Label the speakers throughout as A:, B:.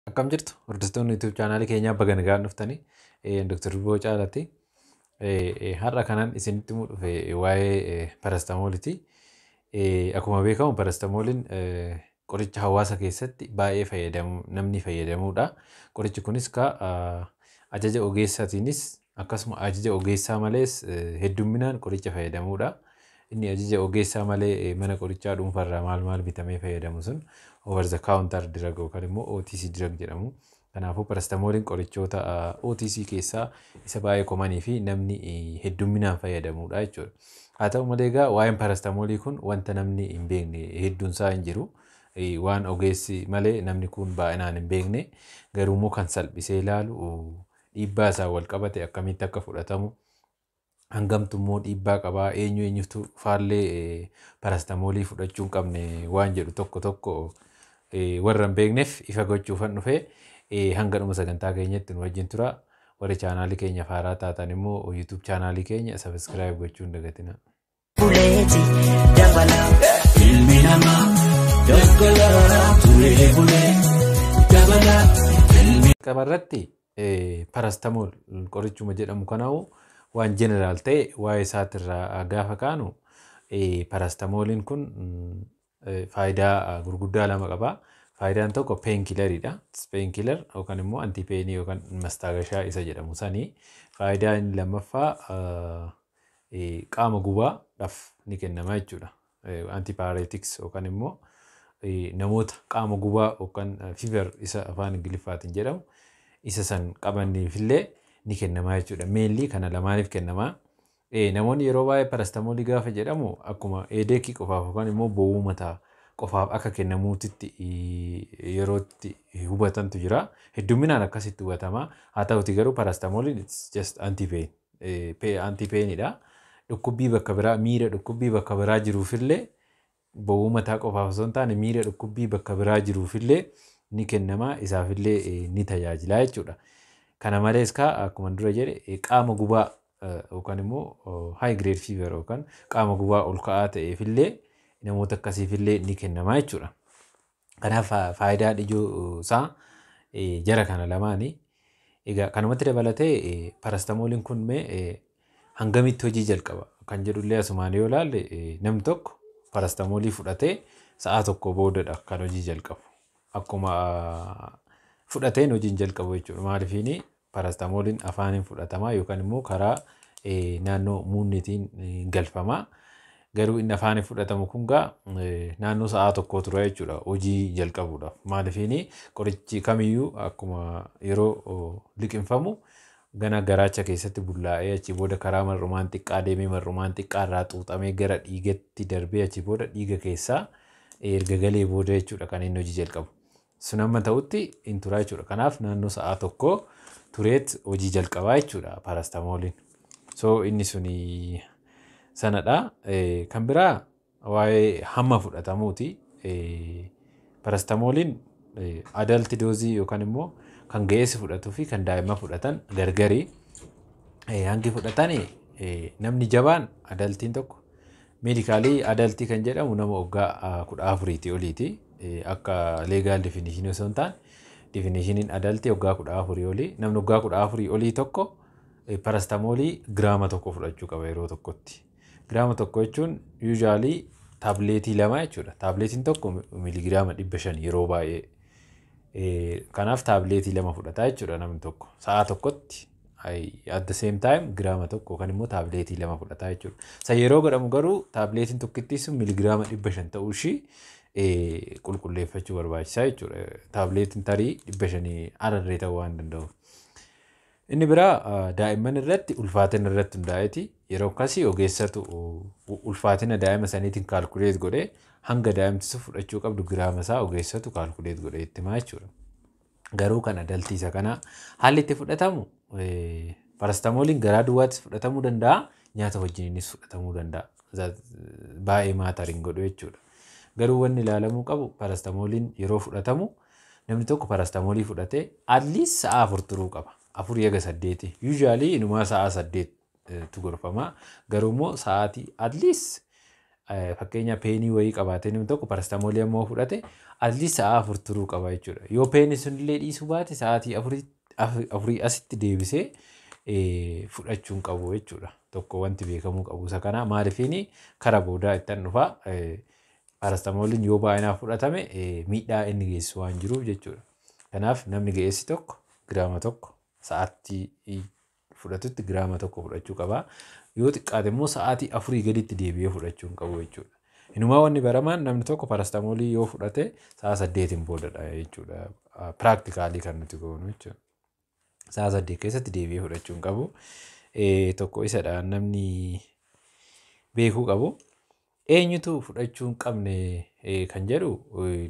A: Akkam jirtu hordoftoonni YouTube chaanaalii keenyaa, baga nagaan dhuftanii. Dr. Durboo Caalaati. Har'a kanan isinitti himuu dhufe waa'ee paracetamoliiti. Akkuma beekamu paracetamoliin qoricha hawaasa keessatti baay'ee fayyadamu, namni fayyadamudha. Qorichi kunis ka ajaja ogeessaatiinis akkasuma ajaja ogeessaa malees heddumminaan qoricha fayyadamudha. Inni ajaja ogeessaa malee mana qorichaa dhuunfarraa maal maal bitamee fayyadamu sun over the counter drug yookaan immoo OTC drug jedhamu. Kanaafuu paracetamoliin qorichoota OTC keessaa isa baay'ee common fi namni heddumminaan fayyadamudha jechuudha. Haa ta'u malee egaa waa'een paracetamolii kun wanta namni hin beekne hedduun isaa hin jiru. Waan ogeessi malee namni kun baay'inaan hin beekne, garuu immoo kan salphisee ilaalu, dhiibbaa isaa wal qabate, akkamitti akka fudhatamu, hangamtu immoo dhiibbaa qabaa, eenyu eenyutu faallee paracetamolii fudhachuu hin qabne waan jedhu tokko tokko warra hin beekneef ifa gochuufan dhufe. Hanga dhuma sagantaa keenyatti nu wajjin tura. Warri chaanaalii keenya haaraa taatan immoo YouTube chaanaalii keenya subscribe gochuu hin dagatina.
B: Buleeti dabala.
C: Ilmi namaa daggalaa turee bulee dabala. Ilmi
A: Qabarratti paracetamol qorichuma jedhamu kanaa'u waan general ta'e waa'ee isaatirraa gaafa kaanu, paracetamoliin kun faayidaa gurguddaa lama qaba. Faayidaan tokko painkilleriidha. Painkiller yookaan immoo antipainii yookaan mastaagashaa isa jedhamu sanii. Faayidaa inni lammaffaa qaama gubaadhaaf ni kennama jechuudha. Antipyretics yookaan immoo namoota qaama gubaa yookaan fever isa afaan Ingiliffaatiin jedhamu isa san qabaniifillee ni kennama jechuudha. Mainly kana lamaaniif kennama. Namoonni yeroo baay'ee paracetamolii gaafa jedhamu akkuma headacheii qofaaf yookaan immoo bowwuu mataa qofaaf akka kennamuutitti yerootti hubatantu jira. Hedduminaan akkasitti hubatama. Haa ta'uti garuu paracetamoliin it's just anti-pain. Anti-painidha. Dhukkubbii bakka biraa, miira dhukkubbii bakka biraa jiruufillee, bowwuu mataa qofaaf osoo hin taane miira dhukkubbii bakka biraa jiruufillee ni kennama, isaafillee ni tajaajila jechuudha. Kana malees kaa akkuma dura jedhe qaama gubaa yookaan immoo high grade fever yookaan qaama gubaa ol ka'aa ta'eefillee, namoota akkasiifillee ni kennama jechuudha. Kanaaf faayidaan ijoo isaa jara kana lamaani. Egaa kanumatti dabalatee paracetamoliin kun mee hangamitti hojii jalqaba kan jedhullee asumaan yoo ilaalle, namni tokko paracetamolii fudhatee sa'a tokko boodadha kan hojii jalqabu. Akkuma fudhateen hojiin jalqabu jechuudha. Maaliifiini paracetamoliin afaaniin fudhatama yookaan immoo karaa naannoo muunniitiin galfama. Garuu inni afaaniin fudhatamu kun gaa naannoo sa'a tokkoo tura jechuudha hojii jalqabuudhaaf. Maaliifiini qorichi kamiyyuu akkuma yeroo liqinfamu gana garaacha keessatti bullaa'ee, achi booda karaa mar'umaan xiqqaa deemee, mar'umaan xiqqaa irraa xuuxamee gara dhiigatti darbee, achi booda dhiiga keessaa erga galee booda jechuudha kan inni hojii jalqabu. Sun amma ta'utti hin turaa jechuudha. Kanaaf naannoo sa'a tokkoo tureet hojii jalqabaa jechuudha paracetamoliin. So inni suni sanadha. Kan biraa waa'ee hamma fudhatamuuti. Paracetamoliin adult doseii yookaan immoo kan ga'eessi fudhatuu fi kan daa'imman fudhatan gargari. Hangi fudhatan namni jabaan adultiin tokko, medically adultii kan jedhamu nama waggaa 14tii oliiti. Akka legal definitionii osoo hin taane definitioniin adultii waggaa 14 olii. Namni waggaa 14 olii tokko paracetamolii giraama 1 fudhachuu qaba yeroo tokkotti. Giraama 1 jechuun usually tabletii 2 jechuudha. Tabletiin tokko miiligiraama 500 yeroo baay'ee. Kanaaf tabletii 2 fudhata jechuudha namni tokko. Sa'a tokkotti at the same time giraama 1 yookaan immoo tabletii 2 fudhata jechuudha. Isa yeroo godhamu garuu tabletiin tokkittii sun miiligiraama 500 ta'uu ishii qulqulleeffachuu barbaachisaa jechuudha. Tabletiin tarii 500 alarree ta'uu waan danda'uuf. Inni biraa daa'imman irratti ulfaatina irratti hundaa'eeti. Yeroo akkasii ogeessatu ulfaatina daa'ima saniitiin calculate godhee hanga daa'imti sun fudhachuu qabdu giraama isaa ogeessatu calculate godhee itti himaa jechuudha. Garuu kan adultii isa kana haalli itti fudhatamu, paracetamoliin garaa duwwaattis fudhatamuu danda'a, nyaata wajjiniinis fudhatamuu danda'a. Baay'ee matter hin godhu jechuudha. Garuu wanni ilaalamuu qabu, paracetamoliin yeroo fudhatamu namni tokko paracetamolii fudhatee at least sa'a 4 turuu qaba. 4 haga 8. Usually inumaa sa'a 8 tu gorfama. Garuu immoo sa'aatii at least Fakkeenya painii wayii qabaatee namni tokko paracetamolii ammoo fudhate, at least sa'a 4 turuu qaba jechuudha. Yoo painii sunillee dhiisuu baate, sa'aatii 4 asitti deebisee fudhachuu hin qabu jechuudha. Tokko wanti beekamuu qabu isa kana. Maaliifiini kara boodaa ittan dhufaa, paracetamoliin yoo baay'inaan fudhatame miidhaa inni geessisu waan jiruuf jechuudha. Kanaaf namni ga'eessi tokko giraama 1 sa'aatii fudhatutti giraama 1 fudhachuu qaba. Yoo xiqqaate immoo sa'aatii 4 gaditti deebi'ee fudhachuu hin qabu jechuudha. Inumaa wanni baramaan namni tokko paracetamolii yoo fudhate sa'a 8n boodadha jechuudha. Practically kan nuti goonu jechuudha. Sa'a 8 keessatti deebi'ee fudhachuu hin qabu. Tokko isadha namni beekuu qabu. Eenyutu fudhachuu hin qabne kan jedhu,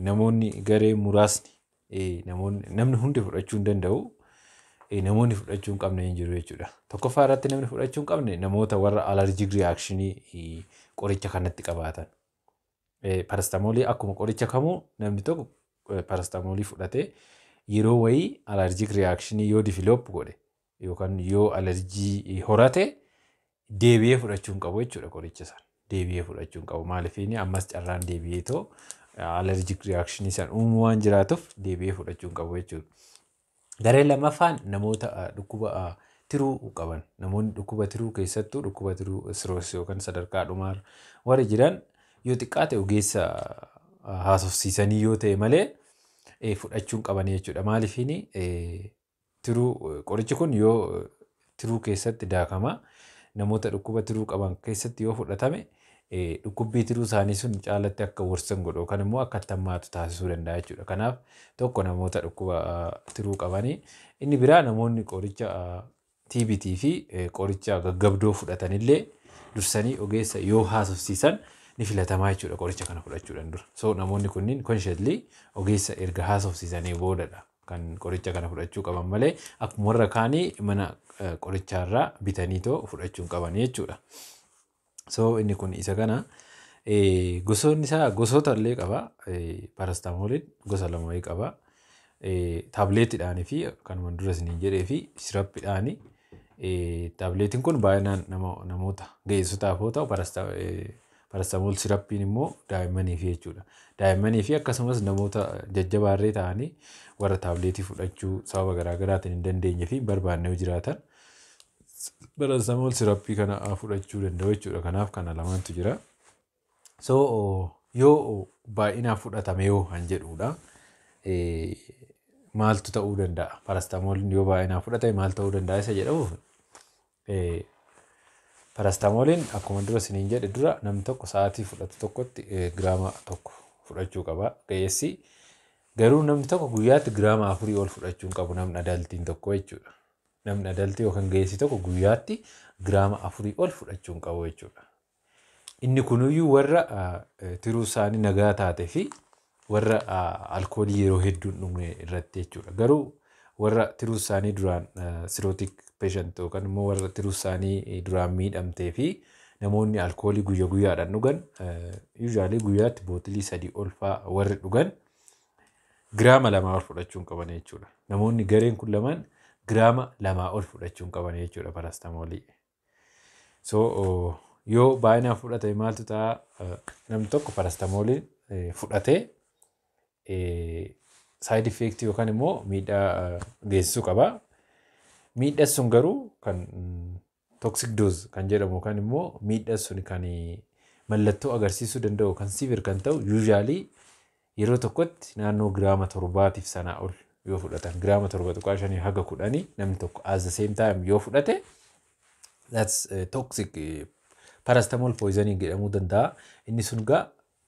A: namoonni garee muraasni, namoonni namni hundi fudhachuu hin danda'u. Namoonni fudhachuu hin qabne hin jiru jechuudha. Tokkoffaa irratti namni fudhachuu hin qabne namoota warra allergic reactionii qoricha kanatti qabaatan. Paracetamolii akkuma qoricha kamuu namni tokko paracetamolii fudhatee yeroo wayii allergic reactionii yoo develop godhe yookaan yoo alerjii horate, deebi'ee fudhachuu hin qabu jechuudha qoricha sana. Deebi'ee fudhachuu hin qabu. Maaliif ammas carraan deebi'ee too allergic reactionii san uumuu waan jiraatuuf deebi'ee fudhachuu hin qabu jechuudha. Gareen lammaffaan namoota dhukkuba tiruu qaban. Namoonni dhukkuba tiruu, keessattuu dhukkuba tiruu cirrhosis yookaan sadarkaa dhumaa warri jiran, yoo xiqqaate ogeessa haasofsiisanii yoo ta'e malee fudhachuu hin qaban jechuudha. Maaliifiini tiruu qorichi kun yoo tiruu keessatti daakama, namoota dhukkuba tiruu qaban keessatti yoo fudhatame dhukkubbii tiruu isaanii sun caalatti akka worsen godhu yookaan immoo akka hammaatu taasisuu danda'a jechuudha. Kanaaf tokko namoota dhukkuba tiruu qabanii. Inni biraa namoonni qoricha TBT fi qoricha gaggabdoo fudhatanillee dursanii ogeessa yoo haasofsiisan ni filatamaa jechuudha qoricha kana fudhachuudhaan dura. So namoonni kunniin consciously ogeessa erga haasofsiisanii boodadha kan qoricha kana fudhachuu qaban malee akkuma warra kaanii mana qorichaarraa bitanii too fudhachuu hin qaban jechuudha. So inni kun isa kana. Gosoonni isaa gosoota illee qaba. Paracetamoliin gosa lama wayii qaba. Tabletiidhaanii fi kanuma dura isiniin jedhee fi syrupiidhaanii. Tabletiin kun baay'inaan namoota ga'eessotaaf yoo ta'u, paracetamol syrupiin immoo daa'immaniif jechuudha. Daa'immanii fi akkasumas namoota jajjabaarree ta'anii warra tabletii fudhachuu sababa garaa garaatiin hin dandeenye fi barbaanne yoo jiraatan, paracetamol syrupii kana fudhachuu danda'u jechuudha. Kanaaf kana lamaantu jira. So yoo baay'inaan fudhatame yoo kan jedhudha. Maaltu ta'uu danda'a? Paracetamoliin yoo baay'inaan fudhatame maal ta'uu danda'a isa jedhamuuf, paracetamoliin akkuma dura isiniin jedhe dura namni tokko sa'aatii fudhatu tokkotti giraama 1 fudhachuu qaba ga'eessi. Garuu namni tokko guyyaatti giraama 4 ol fudhachuu hin qabu, namni adultiin tokko jechuudha. Namni adultii yookaan ga'eessi tokko guyyaatti giraama 4 ol fudhachuu hin qabu jechuudha. Inni kunuyyuu warra tiruu isaanii nagaa taate fi warra alkoolii yeroo hedduu hin dhugne irratti jechuudha. Garuu warra tiruu isaanii duraan cirrhotic patient yookaan immoo warra tiruu isaanii duraan miidhamtee fi namoonni alkoolii guyya guyyaadhaan dhugan, usually guyyaatti bottle 3 ol fa'aa warri dhugan, giraama 2 ol fudhachuu hin qaban jechuudha. Namoonni gareen kun lamaan giraama 2 ol fudhachuu hin qaban jechuudha paracetamolii. So yoo baay'inaan fudhatame maaltu ta'a? Namni tokko paracetamoliin fudhatee side effectii yookaan immoo miidhaa geessisuu qaba. Miidhaan sun garuu kan toxic dose kan jedhamu yookaan immoo miidhaan sun kan mallattoo agarsiisuu danda'u, kan severe kan ta'u, usually yeroo tokkotti naannoo giraama 7tiif sanaa ol yoo fudhatan, giraama 7.5 haga 10 namni tokko at the same time yoo fudhate, that's toxic paracetamol poisoning jedhamuu danda'a. Inni sun gaa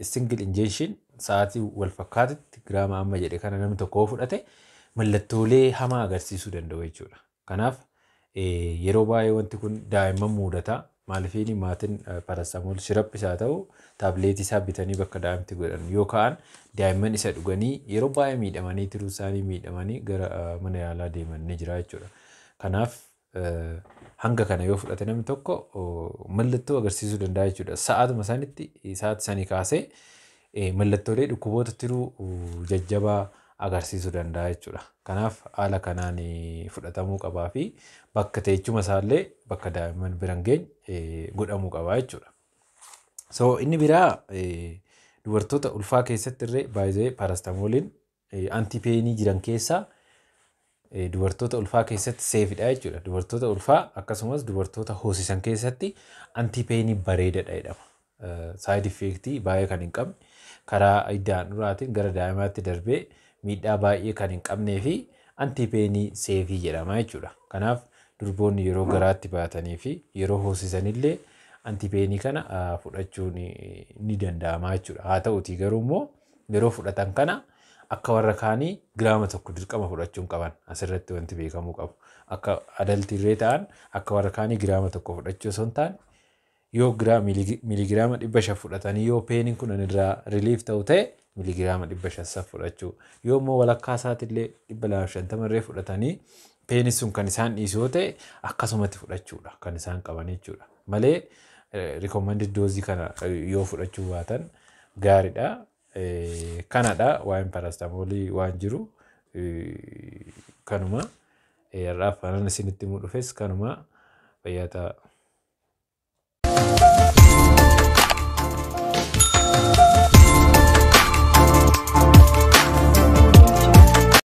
A: single ingestion sa'aatii wal fakkaatutti giraama amma jedhe kana namni tokko yoo fudhate mallattoolee hamaa agarsiisuu danda'u jechuudha. Kanaaf yeroo baay'ee wanti kun daa'imman mudata. Maaliifini maatiin paracetamol syrup isaa ta'u tabletii isaa bitanii bakka daa'imti godhan yoo ka'an, daa'imman isa dhuganii yeroo baay'ee miidhamanii, tiruu isaanii miidhamanii gara mana yaalaa deeman ni jira jechuudha. Kanaaf hanga kana yoo fudhate namni tokko mallattoo agarsiisuu danda'a jechuudha. Sa'aatuma sanitti, sa'aati sanii kaasee mallattoolee dhukkuboota tiruu jajjabaa agarsiisuu danda'a jechuudha. Kanaaf haala kanaan fudhatamuu qabaa fi bakka teechuma isaallee bakka daa'imman bira hin geenye godhamuu qabaa jechuudha. So inni biraa dubartoota ulfaa keessatti illee baay'ee paracetamoliin anti-painii jiran keessaa dubartoota ulfaa keessatti safedha jechuudha. Dubartoota ulfaa akkasumas dubartoota hoosisan keessatti anti-painii bareedaadha jedhama. Side effectii baay'ee kan hin qabne, karaa iddaan dhuraatiin gara daa'imaatti darbee miidhaa baay'ee kan hin qabnee fi anti-painii safeii jedhama jechuudha. Kanaaf durboonni yeroo garaatti baatanii fi yeroo hoosisanillee anti-painii kana fudhachuun ni danda'ama jechuudha. Haa ta'utii garuu immoo yeroo fudhatan kana akka warra kaanii giraama 1 dirqama fudhachuu hin qaban. Asirratti wanti beekamuu qabu. Akka adultiirree ta'an akka warra kaanii giraama 1 fudhachuu osoo hin taane, yoo miiligiraama 500 fudhatanii yoo painiin kun irraa relief ta'u ta'e miiligiraama 500 san fudhachuu, yoo immoo walakkaa isaatiillee 250 irree fudhatanii painii sun kan isaan dhiisu yoo ta'e akkasumatti fudhachuudha kan isaan qaban jechuudha. Malee recommended doseii kana yoo fudhachuu baatan gaariidha. Kanadha waa'een paracetamolii waan jiru kanuma. Har'aaf kanan isinitti himuu dhufes kanuma, fayyaa ta'a.